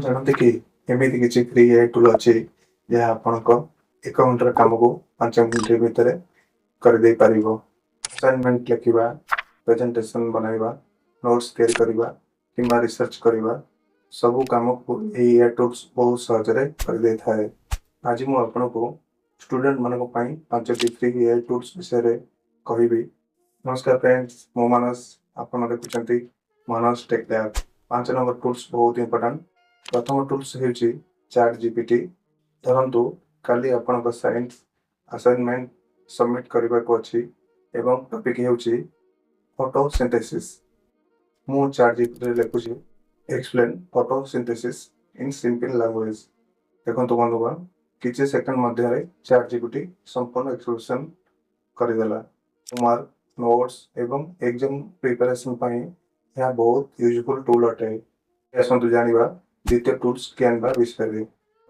ଜାଣନ୍ତି କି, ଏମିତି କିଛି ଫ୍ରି ଏଆଇ ଟୁଲ୍ ଅଛି, ଯାହା ଆପଣଙ୍କ ଏକ ଘଣ୍ଟାର କାମକୁ 5 ମିନିଟ୍ ଭିତରେ କରିଦେଇ ପାରିବ? ଆସାଇନମେଣ୍ଟ ଲେଖିବା, ପ୍ରେଜେଣ୍ଟେସନ ବନାଇବା, ନୋଟ୍ସ ତିଆରି କରିବା କିମ୍ବା ରିସର୍ଚ୍ଚ କରିବା, ସବୁ କାମକୁ ଏହି ଏଆଇ ଟୁଲ୍ସ ବହୁତ ସହଜରେ କରିଦେଇଥାଏ। ଆଜି ମୁଁ ଆପଣଙ୍କୁ ଷ୍ଟୁଡେଣ୍ଟମାନଙ୍କ ପାଇଁ ପାଞ୍ଚଟି ଫ୍ରି ଏଆଇ ଟୁଲ୍ସ ବିଷୟରେ କହିବି। ନମସ୍କାର ଫ୍ରେଣ୍ଡସ୍, ମୁଁ ମାନସ, ଆପଣ ଦେଖୁଛନ୍ତି Manas tech lab. 5 number tools ବହୁତ ଇମ୍ପୋର୍ଟାଣ୍ଟ। ପ୍ରଥମ ଟୁଲ୍ସ ହେଉଛି ଚାଟ୍ ଜିପିଟି। ଧରନ୍ତୁ, କାଲି ଆପଣଙ୍କ ସାଇନ୍ସ ଆସାଇନମେଣ୍ଟ ସବମିଟ୍ କରିବାକୁ ଅଛି ଏବଂ ଟପିକ୍ ହେଉଛି ଫଟୋସିନ୍ଥେସିସ୍। ମୁଁ ଚାଟ୍ ଜିପିଟିରେ ଲେଖୁଛି, "Explain photosynthesis in simple language." ଦେଖନ୍ତୁ ବନ୍ଧୁଗଣ, କିଛି ସେକେଣ୍ଡ ମଧ୍ୟରେ ଚାଟ୍ ଜିପିଟି ସମ୍ପୂର୍ଣ୍ଣ ଏକ୍ସପ୍ଲେନେସନ୍ କରିଦେଲା। ହୋମୱାର୍କ, ନୋଟ୍ସ ଏବଂ ଏକ୍ଜାମ ପ୍ରିପାରେସନ୍ ପାଇଁ ଏହା ବହୁତ ୟୁଜଫୁଲ୍ ଟୁଲ୍ ଅଟେ। ଆସନ୍ତୁ ଜାଣିବା ଦ୍ୱିତୀୟ ଟୁଲ୍ସ କ୍ୟାନଭା ବିଷୟରେ।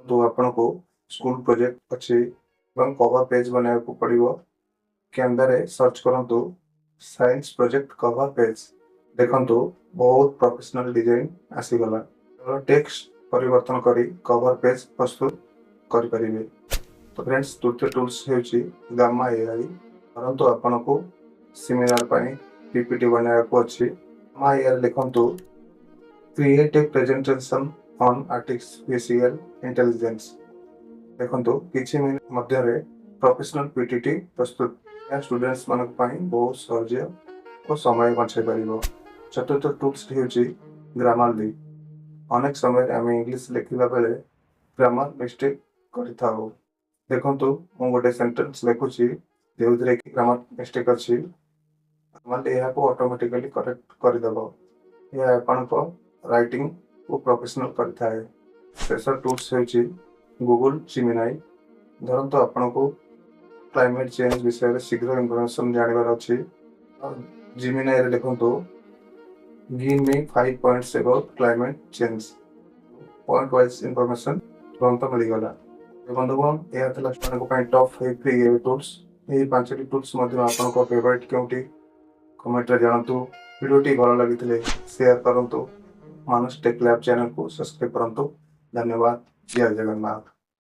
ତ ଆପଣଙ୍କୁ ସ୍କୁଲ ପ୍ରୋଜେକ୍ଟ ଅଛି ଏବଂ କଭର ପେଜ୍ ବନାଇବାକୁ ପଡ଼ିବ। କ୍ୟାନଭାରେ ସର୍ଚ୍ଚ କରନ୍ତୁ ସାଇନ୍ସ ପ୍ରୋଜେକ୍ଟ କଭର ପେଜ୍। ଦେଖନ୍ତୁ, ବହୁତ ପ୍ରଫେସନାଲ ଡିଜାଇନ ଆସିଗଲା। ଟେକ୍ସଟ ପରିବର୍ତ୍ତନ କରି କଭର ପେଜ୍ ପ୍ରସ୍ତୁତ କରିପାରିବେ। ତ ଫ୍ରେଣ୍ଡସ୍, ତୃତୀୟ ଟୁଲ୍ସ ହେଉଛି ଗାମା ଏଆଇ। ଧରନ୍ତୁ, ଆପଣଙ୍କୁ ସେମିନାର ପାଇଁ ପିପିଟି ବନାଇବାକୁ ଅଛି। ଗାମା ଏଆଇ ଲେଖନ୍ତୁ, "Create a presentation on artificial intelligence." ଦେଖନ୍ତୁ, କିଛି ମିନିଟ୍ ମଧ୍ୟରେ ପ୍ରଫେସନାଲ ପିପିଟି ପ୍ରସ୍ତୁତ। ଏହା ଷ୍ଟୁଡେଣ୍ଟସ୍ ମାନଙ୍କ ପାଇଁ ବହୁତ ସହଜ ଓ ସମୟ ବଞ୍ଚାଇ ପାରିବ। ଚତୁର୍ଥ ଟୁଲ୍ସ ହେଉଛି ଗ୍ରାମାରଲି। ଅନେକ ସମୟରେ ଆମେ ଇଂଲିଶ ଲେଖିଲା ବେଳେ ଗ୍ରାମାର ମିଷ୍ଟେକ୍ କରିଥାଉ। ଦେଖନ୍ତୁ, ମୁଁ ଗୋଟେ ସେଣ୍ଟେନ୍ସ ଲେଖୁଛି, ଯେଉଁଥିରେ କି ଗ୍ରାମାର ମିଷ୍ଟେକ୍ ଅଛି। ଗ୍ରାମାରଲି ଏହାକୁ ଅଟୋମେଟିକାଲି କରେକ୍ଟ କରିଦେବ। ଏହା ଆପଣଙ୍କ ରାଇଟିଂକୁ ପ୍ରଫେସନାଲ କରିଥାଏ। ଶେଷ ଟୁଲ୍ସ ହେଉଛି ଗୁଗୁଲ ଜିମିନାଇ। ଧରନ୍ତୁ, ଆପଣଙ୍କୁ କ୍ଲାଇମେଟ୍ ଚେଞ୍ଜ ବିଷୟରେ ଶୀଘ୍ର ଇନଫର୍ମେସନ୍ ଜାଣିବାର ଅଛି। ଜିମିନାଇରେ ଲେଖନ୍ତୁ, "Give me five points about climate change." Point wise information ତୁରନ୍ତ ମିଳିଗଲା। ବନ୍ଧୁଗଣ, ଏହା ଥିଲା ଷ୍ଟୁଡେଣ୍ଟଙ୍କ ପାଇଁ ଟପ୍ 5 ଫ୍ରି ଏ ଟୁଲ୍ସ। ଏହି ପାଞ୍ଚଟି ଟୁଲ୍ସ ମଧ୍ୟ ଆପଣଙ୍କ ଫେଭରାଇଟ୍ କେଉଁଟି, କମେଣ୍ଟରେ ଜଣାନ୍ତୁ। ଭିଡ଼ିଓଟି ଭଲ ଲାଗିଥିଲେ ସେୟାର କରନ୍ତୁ। ମାନସ ଟେକ୍ ଲ୍ୟାବ୍ ଚ୍ୟାନେଲକୁ ସବସ୍କ୍ରାଇବ୍ କରନ୍ତୁ। ଧନ୍ୟବାଦ। ଜୟ ଜଗନ୍ନାଥ।